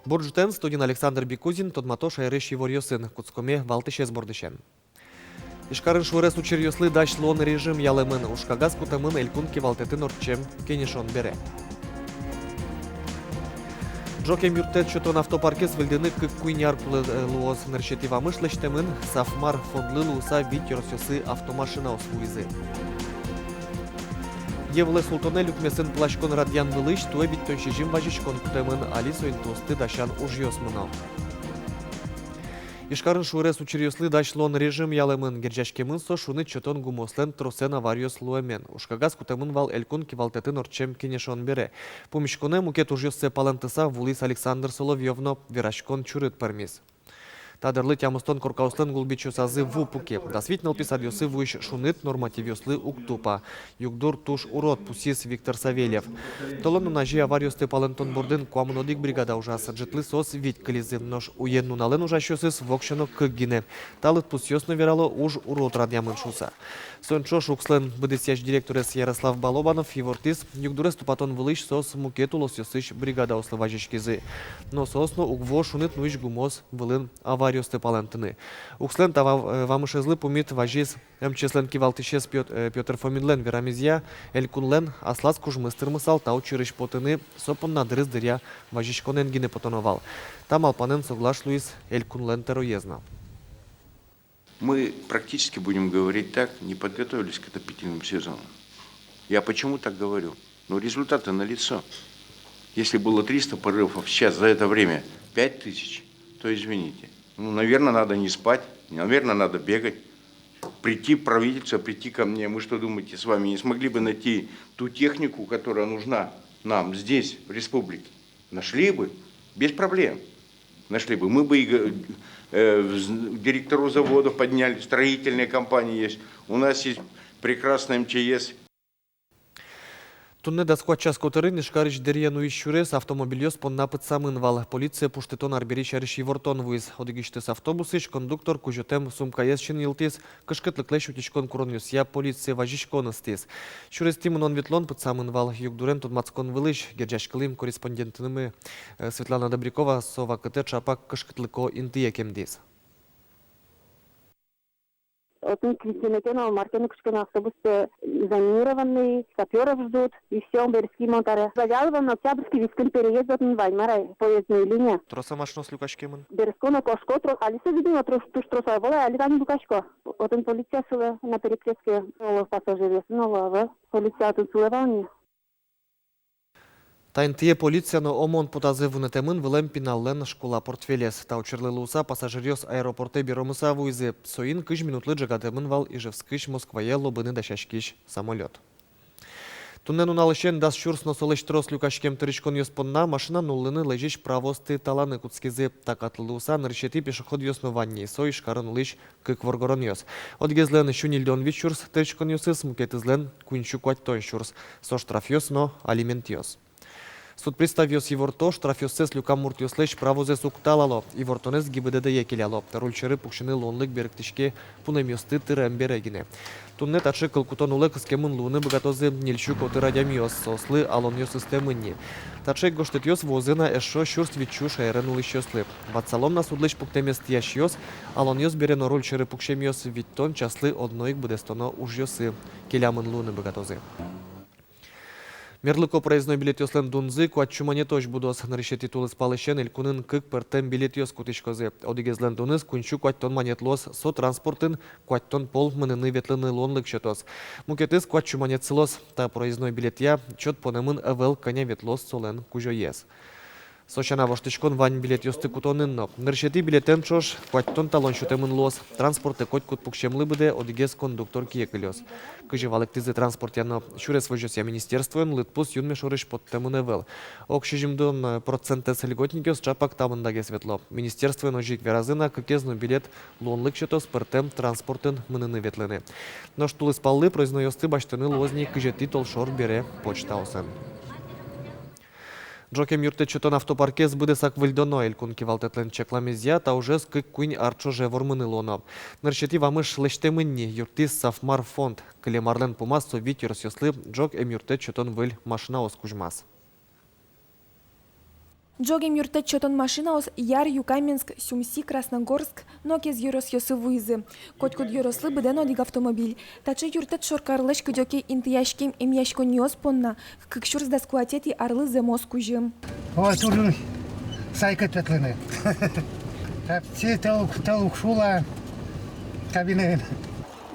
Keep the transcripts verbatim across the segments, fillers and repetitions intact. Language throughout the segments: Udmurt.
Бур ӝытэн! Студиын Александр Бикузин. Тодмато шаерысь иворъёсын. Кутскомы валтӥсез бордысен. Ижкарын шуэрес учыръёслы дась луон режим ялэмын. Ужкагаз кутэмын Элькун кивалтэтын ортчем кенешон бере. Ӝог эмъюрттэт сётон автопаркез выльдыны кык-куинь ар кулэ луоз. Нырысетӥ вамыш лэсьтэмын. Сафмар фондлы луыса вить ёросъёсы автомашинаос вуизы. Йӧ вылэ султонэ люкмесын пыласькон радъян вылысь туэ витьтон сизьым вазиськон кутэмын. Али со интыосты дасян ужъёс мыно. Ижкарын шуэрес учыръёслы дась луон режим ялэмын. Герӟаськемын со шуныт сётон гумыослэн тросэн авариос луэмен. Ужкагаз кутэмын вал Элькун кивалтэтын ортчем кенешон бере. Пумиськонэ мукет ужъёссэ палэнтыса вуылӥз Александр Соловьёв но, вераськон чурыт пӧрмиз. Та дырлы тямыстон коркаослэн гулбичъёсазы ву пуке. Дас вить нылпи садъёсы вуись шуныт нормативъёслы уг тупа. Югдур туж урод, пусйиз Виктор Савельев. Толон нуназе авариосты палэнтон бордын куамын одӥг бригада ужаз, ӝытлы соос вить кылизы, нош уен-нуналэн ужасьёсыз воксё но кык гинэ. Та лыдпусъёс но верало, уж урод радъямын шуыса. Соин ӵош УКСлэн быдэсъясь директорез Ярослав Балобанов ивортӥз, югдурез тупатон вылысь соос мукет улосъёсысь бригадаослы вазиськизы. Но соос но уг вуо шуныт нуись гумыос вылын авариосты палэнтыны. УКСлэн та ва-, э, вамышезлы пумит вазиз МЧСлэн кивалтӥсез Пёт-, э, Пётр Фоминлэн верамезъя, Элькунлэн аслаз кужмыз тырмысал та учырысь потыны, со понна дырыз дыръя вазиськонэн гинэ потоно вал. Та малпанэн соглаш луиз Элькунлэн тӧроез но. Мы практически, будем говорить так, не подготовились к отопительному сезону. Я почему так говорю? Ну, результаты налицо. Если было триста порывов, сейчас за это время пять тысяч, то извините. Ну, наверное, надо не спать, наверное, надо бегать. Прийти в правительство, прийти ко мне. Мы что, думаете, с вами не смогли бы найти ту технику, которая нужна нам здесь, в республике? Нашли бы, без проблем. Нашли бы. Мы бы и г-, э, вз-, директоров заводов подняли, строительные компании есть. У нас есть прекрасная МЧС. Туннэ дас куать час котырын Ижкарысь дыръя нуись сюрес автомобильёс понна пытсамын вал. Полицие пуштытон арбери сярысь ивортон вуиз. Одӥгысьтыз автобусысь кондуктор кузётэм сумкаез синйылтӥз, кышкытлыклэсь утиськон куронъёсъя полицие вазиськон ыстӥз. Сюрестӥ мынон-ветлон пытсамын вал. Югдурен тодматскон вылысь герӟаськылӥм корреспондентмы, э, Светлана Добрякова со вакытэ ӵапак кышкытлыко интые кемдӥз. Отын кытын ке но, мар ке но, кыӵе ке но автобус, э, заминированный, сапёров ждут, и всё, берытским мон табере. Завьялово но Октябрьский, вискын переезд, отын вань, мар ай, поездной линия. Трос-а машинаос люкаськемын? Берытско но кошко, тро-, али со, видимо, трос, туж трос ӧвӧл ай, али тани люкасько. Отын полиция сылэ на перекрестке, оло, пассажиръёс но, оло, ӧвӧл. Полиция отын сылэ вал ни. Та интые полиция но ОМОН потазы. Вунэтэмын вылэм пиналлэн школа портфелез. Та учырлы луыса пассажиръёс аэропортэ беромыса вуизы. Соин кызь минутлы ӝегатэмын вал Ижевскысь Москвае лобыны дасяськись самолёт. Туннэ нуналысен дас сюрс но солэсь трос люкаськем тыриськонъёс понна машина нуллыны лэзись правоосты таланы кутскизы. Та катлы луыса нырысетӥ пешеходъёс но вань ни, со Ижкарын улӥсь кык воргоронъёс. Одӥгезлэн сю ньыльдон вить сюрс тыриськонъёсыз, мукетызлэн куинь сю куатьтон сюрс. Со штрафъёс но алиментъёс. Суд приставъёс иворто: штрафъёссэс люкам муртъёслэсь правозэс уг талало. Ивортонэз ГИБДД-е келяло. Руль сьӧры пуксьыны луонлык берыктӥське пунэмъёсты тырем бере гинэ. Туннэ таӵе кыл кутон улэ кыскемын луыны быгатозы ньыль сю котыр адямиос, соослы алонъёс ыстэмын ни. Таӵе гожтэтъёс вуозы на эшшо сюрс вить сю шаерын улӥсьёслы. Ватсалом на судлэсь пуктэмез тӥясьёс: алонъёс бере но руль сьӧры пуксемъёс витьтон часлы одно ик быдэстоно ужъёсы келямын луыны быгатозы. Мерлыко проездной билетъёслэн дунзы куать сю манетозь будоз. Нырысетӥ тулыспалысен Элькунын кык пӧртэм билетъёс кутӥськозы. Одӥгезлэн дуныз куинь сю куатьтон манет луоз, со транспортын куатьтон пол мыныны-ветлыны луонлык сётоз. Мукетыз куать сю манет сылоз. Та проездной билетъя чот понэмын ӧвӧл, кӧня ветлоз солэн кузёез. Со сяна воштӥськон вань билетъёсты кутонын но. Нырысетӥ билетэн ӵош куатьтон талон сётэмын луоз. Транспортэ котькуд пуксемлы быдэ одӥгез кондуктор кие кылёз. Кызьы валэктӥзы транспортъя но сюрес возёсъя министерствоын, лыдпус юнме шорысь поттэмын ӧвӧл. Ог сизьымдон процентэз льготникъёс ӵапак та мындагес ветло. Министерствоын озьы ик веразы на: кыкез но билет луонлык сётоз пӧртэм транспортын мыныны-ветлыны. Нош тулыспаллы проезднойёсты басьтыны луоз ни кызетӥ толшор бере почтаосын. Ӝог эмъюрттэт сётон автопаркез быдэсак выльдоно. Элькун кивалтэтлэн чакламезъя, та ужез кык-куинь ар ӵоже вормыны луоно. Нырысетӥ вамыш лэсьтэмын ни, юрттӥз Сафмар фонд. Кылем арлэн пумаз со вить ёросъёслы ӝог эмъюрттэт сётон выль машинаос кузьмаз. Ӝог эмъюрттэт сётон машинаос Яр, Юкаменск, Сюмси, Красногорск но Кез ёросъёсы вуизы. Котькуд ёрослы быдэ но одӥг автомобиль. Таӵе юрттэт шоркарлэсь кыдёке интыяськем эмъяськонниос понна кык сюрс дас куатетӥ арлы зэмос кузьым. Ой, туж сайкыт ветлыны. Тапчи тыл, тыл уг шула кабинаын.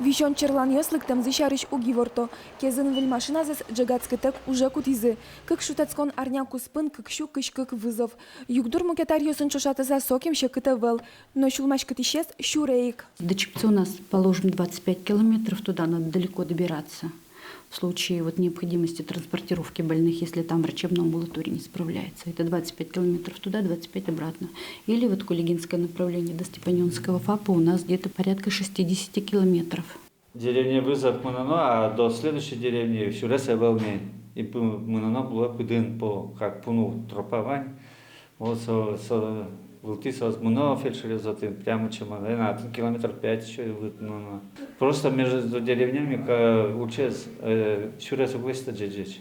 Висён черланъёс лыктэмзы сярысь уг иворто. Кезын выль машиназэс ӝегатскытэк уже кутӥзы. Кык шутэтскон арня куспын кык сю кызь кык вызов. Югдур мукет аръёсын ӵошатыса сокем секыт ӧвӧл. Но сюлмаськытӥсез сюре ик. До Чепца у нас, положим, двадцать пять километров, туда надо далеко добираться. В случае вот необходимости транспортировки больных, если там врачебная амбулатория не справляется, это двадцать пять километров туда, двадцать пять обратно. Или вот Кулигинское направление до Степанёнского ФАПа у нас где-то порядка шестидесяти километров. Деревня вызов мыноно, а до следующей деревни сюрес ӧвӧл ни. И пу-, мыноно было пыдын по, как пуну тропа вань. Вот со, со, вылтӥ соос мыно, фельдшерез отын прямо чемодан, а отын километр пять ещё и вот мыно. Просто между деревнями ка-, учез, э, сюрес уг лэсьты ӟечесь.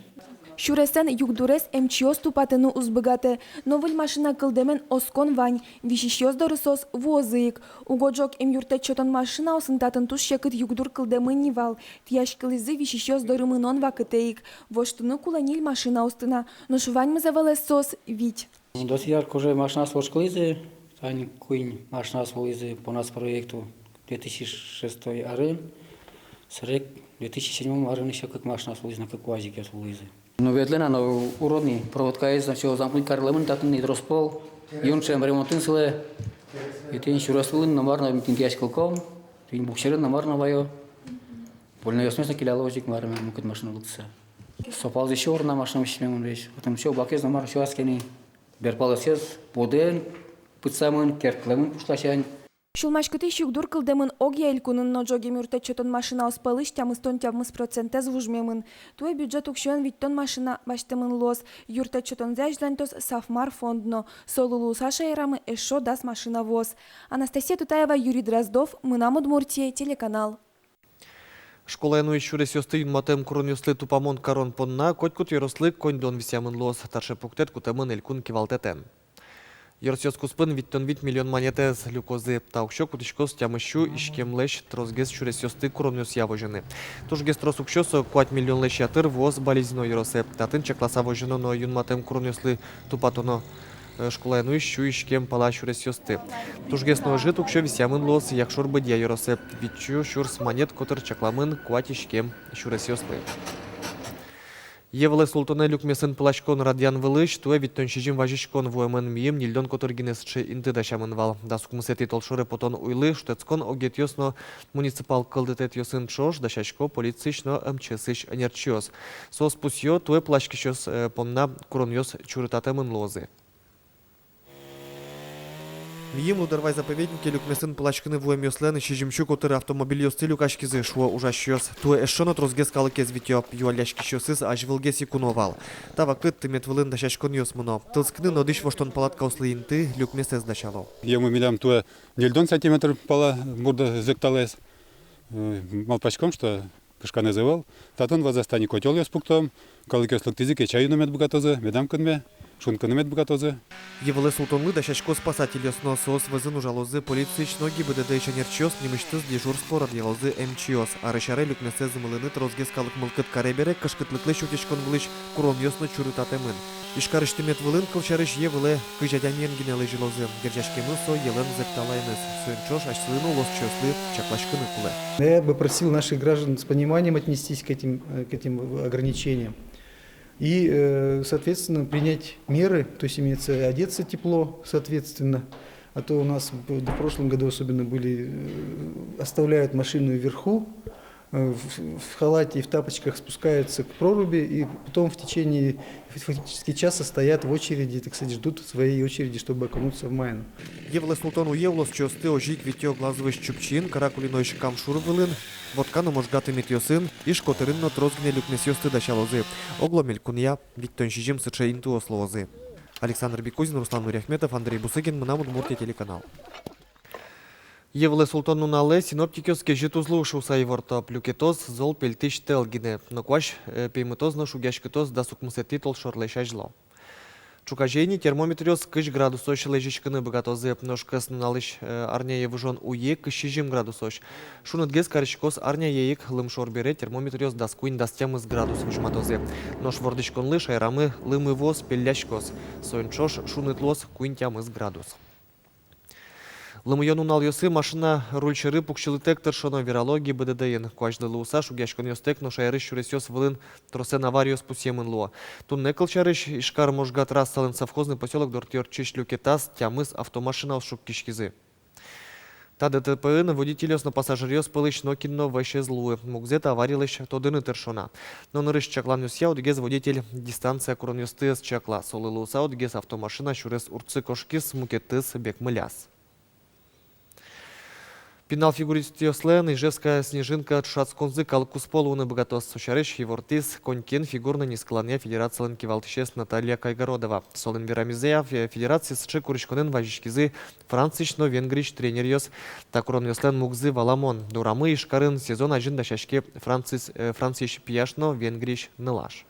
Сюресэн югдурез эмчиос тупатыны уз быгатэ. Но выль машина кылдэмен оскон вань. Висисьёс доры соос вуозы ик. Уго ӝог эмъюрттэт сётон машинаосын татын туж секыт югдур кылдэмын ни вал. Тӥяськылӥзы висисьёс доры мынон вакытэ ик. Воштыны кулэ ньыль машинаосты на. Нош ваньмыз ӧвӧлэз соос вить. Досъяр кужы машинаос вошкылӥзы, тани куинь машинаос вуылӥзы по нацпроекту две тысячи шестой арын, сэре две тысячи седьмом арын ещё кык машинаос вуылӥзы, но кык уазикъёс вуылӥзы. Но ветлэ на, но урод ни, проводкаез но всё замкнуть карылэмын, татын ни трос пол, юн сямен ремонтын сылэ, и тӥни сюрес вылын но мар но митинг тӥяськылӥськом, тӥни буксирын но мар но ваё. Больнойёсмес но келяло озьы ик, мар но мукет машина лыктыса. Со палыз ещё урод на машина висьмемын весь. Отын всё бакез но мар но всё адӟиське ни. Берпалъёсыз пудэн пытсамын, керттылэмын пушласянь. Сюлмаськытӥсь югдур кылдэмын огъя элькунын но. Ӝог эмъюрттэт сётон машинаос пӧлысь тямыстон тямыс процентэз вужмемын. Туэ бюджет уксёен витьтон машина басьтэмын луоз. Юрттэт сётонзэ азьланьтоз Сафмар фонд но. Солы луыса шаерамы эшшо дас машина вуоз. Анастасия Тутаева, Юрий Дроздов, «Мынам Удмуртие» телеканал. Школаын уйись сюресъёсты юнматэм куронъёслы тупамон карон понна котькуд ёрослы коньдон висъямын луоз. Таӵе пуктэт кутэмын элькун кивалтэтэн. Ёросъёс куспын витьтон вить миллион манетэз люкозы. Та уксё кутӥськоз тямыс сю иськемлэсь тросгес сюресъёсты куронъёсъя возьыны. Тужгес трос уксё, со куать миллионлэсь ятыр, вуоз Балезино ёросэ. Татын чакласа возёно но юнматэм куронъёслы тупатоно, э, школаын уйись сю иськем пала сюресъёсты. Тужгес но ӧжыт уксё висъямын луоз Якшур-Бӧдья ёросэ. Вить сю сюрс манет котыр чакламын куать иськем сюресъёслы. Йӧ вылэ султонэ люкмесын пыласькон радъян вылысь туэ витьтон сизьым вазиськон вуэмын. Миым ньыльдон котыр гинэ сыӵе инты дасямын вал. Дас укмысэтӥ толшоре потон уйлы шутэтскон огетъёс но муниципал кылдытэтъёсын ӵош дасясько полициысь но МЧС-ысь ӧнерчиос. Соос пусъё, туэ пыласькисьёс, э, понна куронъёс чурытатэмын луозы. Миым Лудорвай заповеднике люкмесын пыласькыны вуэмъёслэн сизьым сю котыр автомобильёсты люкаськизы, шуо ужасьёс. Туэ эшшо но тросгес калыкез витё, юалляськисьёсыз азьвылгес ик уно вал. Та вакыт тымет вылын дасяськонъёс мыно. Тылскыны но дӥсь воштон палаткаослы инты люкмесэз дасяло. Йӧмы милям туэ ньыльдон сантиметр пала бурдо зӧкталаез. Э, малпаськом, что кышканэз ӧвӧл. Татын вӧзаз тани котёлъёс пуктом, калыкъёс лыктӥзы ке, чай юны мед быгатозы, медам кынме, шункыны мед быгатозы. Йӧ вылэ султонлы дасясько спасательёс но, соос вӧзын ужалозы полициысь но ГИБДД-ысь ӧнерчиос, нимысьтыз дежурство радъялозы эмчиос. Арысь аре люкмесэз ымылыны тросгес калык мылкыд каре бере, кышкытлыклэсь утиськон вылысь куронъёс но чурытатэмын. Ижкарысь тымет вылын, кылсярысь, йӧ вылэ кызь адямиен гинэ лэзьылозы. Герӟаськемын со йӧлэн зӧкталаеныз. Соин ӵош асьсэлы но улосчиослы чакласькыны кулэ. Я бы просил наших граждан с пониманием отнестись к этим, э, к этим ограничениям. И, э, соответственно, принять меры, то есть имеется одеться тепло, соответственно. А то у нас в, в прошлом году особенно были, э, оставляют машину вверху, э, в, в халате и в тапочках спускаются к проруби, и потом в течение фактически часа стоят в очереди, так сказать, ждут своей очереди, чтобы окунуться в Майну. Йӧ вылэ султон уе улосчиосты озьы ик витё Глазовысь Чупчиын, Каракулиноысь Кам шур вылын, Вотка но Можга тыметъёсын, Иж котырын но трос гинэ люкмесъёсты дасялозы. Оглом элькунъя витьтон сизьым сыӵе интыос луозы. Александр Бекузин, Руслан Нуриахметов, Андрей Бусыгин, «Мынам Удмуртие» телеканал. Йӧ вылэ султон нуналэ синоптикъёс кезьыт уз луы шуыса иворто. Люкетоз зол пельтӥсь тӧл гинэ. Но куазь, э, пеймытоз но шугъяськытоз дас укмысэтӥ толшорлэсь азьло. Ӵуказе ини термометръёс кызь градусозь лэзиськыны быгатозы. Нош кӧснуналысь, э, арняе выжон уе кызь сизьым градусозь. Шунытгес кариськоз арняе ик. Лымшор бере термометръёс дас куинь-дас тямыс градус возьматозы. Нош вордӥськонлы шаерамы лымы вуоз, пелляськоз. Соин ӵош шуныт луоз куинь-тямыс градус. Лымыё нуналъёсы машина руль сьӧры пуксьылытэк тыршоно, верало ГИБДД-ын. Куазьлы луыса шугъяськонъёстэк но шаерысь сюресъёс вылын тросэн авариос пусъемын луо. Туннэ, кылсярысь, Ижкар-Можга трассалэн Совхозный посёлок дортӥ ортчись люкетаз тямыс автомашинаос шуккиськизы. Та ДТП-ын водительёс но пассажиръёс пӧлысь нокин но вӧсь ӧз луы. Мугзэ та аварилэсь тодыны тыршоно. Но нырысь чакланъёсъя, одӥгез водитель дистанция куронъёсты ӧз чакла. Солы луыса одӥгез автомашина сюрес урдсы кошкиз, мукетыз бекмыляз. Пинал фигуристъёслэн «Ижевская снежинка» ӵошатсконзы калык куспо луыны быгатоз. Со сярысь ивортӥз конькиен фигурной нискыланъя федерациялэн кивалтӥсез Наталья Кайгородова. Солэн верамезъя, фе-, федерациысь куриськонэн вазиськизы Франциысь но Венгриысь тренеръёс. Та куронъёслэн мугзы валамон. Дорамы Ижкарын сезон азьын дасяське Франциысь, э, Франциысь пияш но Венгриысь нылаш.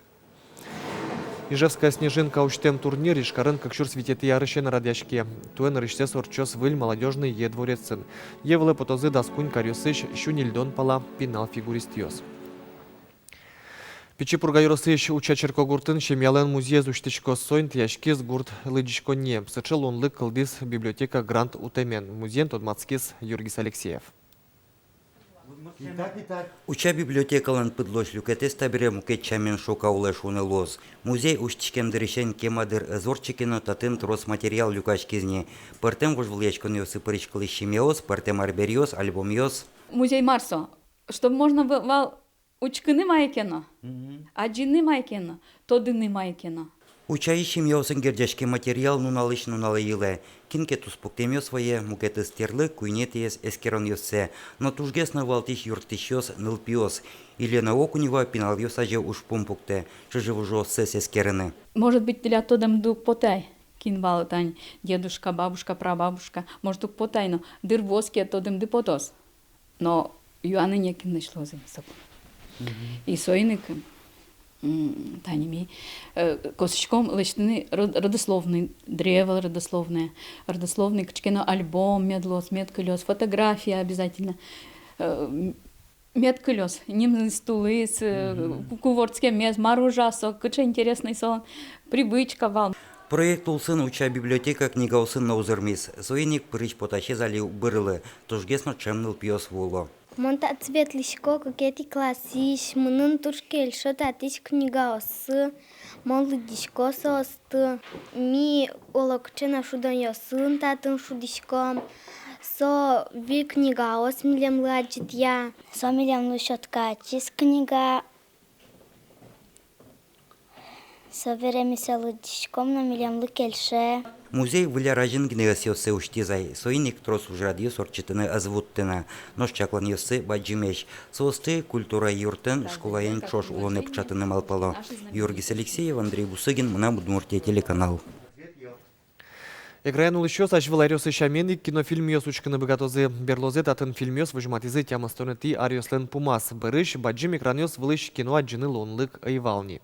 «Ижевская снежинка» усьтэм турнир Ижкарын кык сюрс витетӥ арысен радъяське. Туэ нырысьсэ со ортчоз выль Молодёжный е дворецын. Е вылэ потозы дас куинь каръёсысь сю ньыльдон пала пинал фигуристъёс. Пичи Пурга ёросысь Уча черкогуртын семьялэн музейез усьтӥськоз. Со интыяськиз гурт лыдӟиськонние. Сыӵе луонлык кылдӥз библиотека грант утэмен. Музейен тодматскиз Юргис Алексеев. Уча библиотекалэн пыдлось люкетэз табере мукет сямен шока улэ шуыны луоз. Музей усьтӥськем дырысен кема дыр ӧз ортчы ке но, татын трос материал люкаськиз ни. Пӧртэм вожвылъяськонъёсы пыриськылӥсь семьяос, пӧртэм арбериос, альбомъёс. Музей мар со? Чтоб можно бы вал учкыны мае ке но, адӟыны мае ке но, тодыны мае ке но. Учаысь семьяосын герӟаськем материал нуналысь нуналэ йылэ. Кин ке туспуктэмъёс вае, мукетыз тӥрлык, куинетӥез эскеронъёссэ. Но тужгес но валтӥсь юрттӥсьёс — нылпиос. Елена Окунева пиналъёс азе ужпум пуктэ: чыжы-выжыоссэс эскерыны. Может быть, тӥляд тодэмды уг поты ай, кин вал тани дедушка, бабушка, прабабушка. Может, уг поты ай, но дыр вуоз ке, тодэмды потоз. Но юаны некинлэсь луоз ини соку. И соин ик, м, тани ми, э, косӥськом лэсьтыны род-, родословной, дыръя ӧвӧл родословная. Родословной кыӵе ке но альбом мед луоз, мед кылёз, фотография обязательно. Э, м, мед кылёз нимыз, тулыс, э, ку-, ку вордскемез, мар ужа со, кыӵе интересной солэн привычка вал. Проект улсын Уча библиотека книгаосын но узырмиз. Соин ик пырись потасез али уг бырылы, тужгес но ӵем нылпиос вуо. Мон татчы ветлӥсько кыкетӥ классысь, мыным туж кельшо татысь книгаосы, мон лыдӟисько соосты. Ми олокыӵе но шудонъёсын татын шудӥськом. Со выль книгаос милемлы адӟытъя. Со милемлы сётӥз книга. Собере ми сое лыдӟиськом но, милемлы кельше. Музей Выль ар азьын гинэ ӧсъёссэ усьтӥз ай, соин ик трос ужрадъёс ортчытыны ӧз вутты на. Нош чакланъёссы бадӟымесь. Соосты культура юртэн школаен ӵош улонэ пыӵатыны малпало. Юргис Алексеев, Андрей Бусыгин, «Мынам Удмуртие» телеканал. Эграын улӥсьёс азьвыл аръёсы сямен ик кинофильмъёс учкыны быгатозы. Берлозэ татын фильмъёс возьматӥзы тямыстонэтӥ аръёслэн пумаз. Бӧрысь бадӟым экранъёс вылысь кино адӟыны луонлык ӧй вал ни.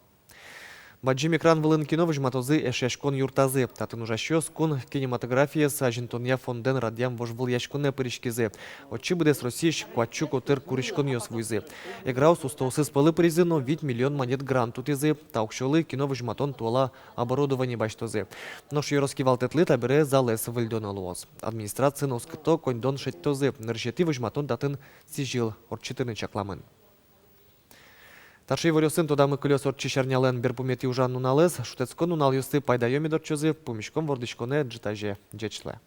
Бадӟым экран вылын кино возьматозы Эшъяськон юртазы. Татын ужасьёс кун кинематографиез азинтонъя фондэн радъям вожвылъяськонэ пыриськизы. Отчы быдэс Россиысь куать сю котыр куриськонъёс вуизы. Эграос устоосыз пӧлы пыризы но вить миллион манет грант утӥзы. Та уксёлы кино возьматон туала оборудование басьтозы. Нош ёрос кивалтэтлы табере залэз выльдоно луоз. Администрациын оскыто, коньдон шедьтозы, нырысетӥ возьматон татын сӥзьыл ортчытыны чакламын. Таӵе иворъёсын тодамы кылёз ортчись арнялэн берпуметӥ ужан нуналэз. Шутэтскон нуналъёсты пайдаё мед ортчозы. Пумиськом вордӥськонэ ӝытазе. Ӟеч луэ.